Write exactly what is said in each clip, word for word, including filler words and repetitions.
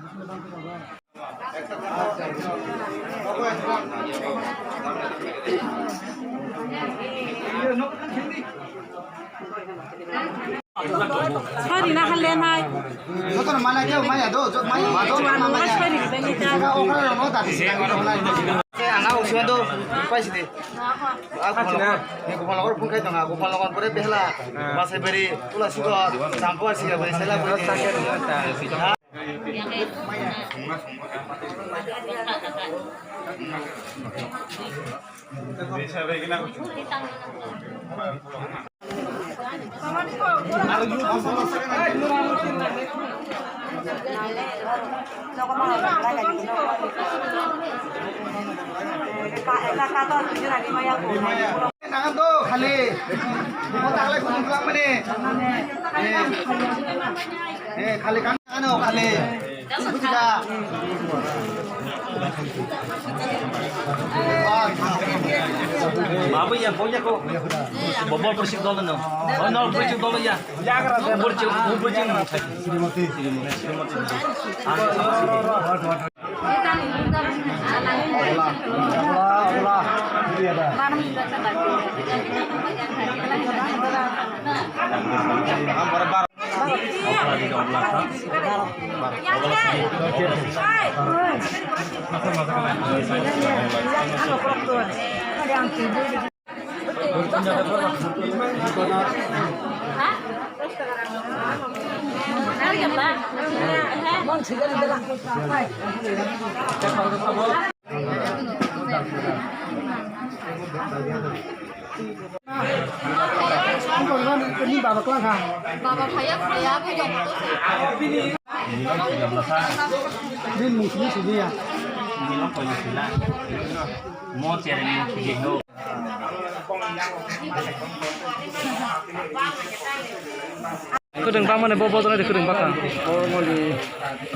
Sari na hale nai. Joto no mana khe maya do, jo-, maya, maya, maya. Sari ni bani ta. Okra no dati se ang no nai. Ang uswa do, paisi de. Aku mana? Ni aku mana orang pun kai tengah, aku mana orang pun behla. Masai beri, tula siko, sampo siko, beri sela beri. Nang do khali. Mo taklai khum khlam mani. Eh. Eh, khali kan ano khali. Buji da. Babu ya, boya ko. Bobol prisik dol no. Oh, no, prisik dol ya. Burji, burji. Srimati. Srimati. Baba phaiya, phaiya, phaiya. Din mung sini sini ya. Mo chere ni sini no. Khwdwng bangmani bo bojornai de khwdwng bakha. Bojormani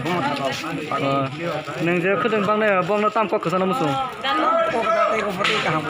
bomo thangkha. Oh, nwng je khwdwng bangnai bongno tam kok kwchangno muchung. Kok da tei kok tei kaham.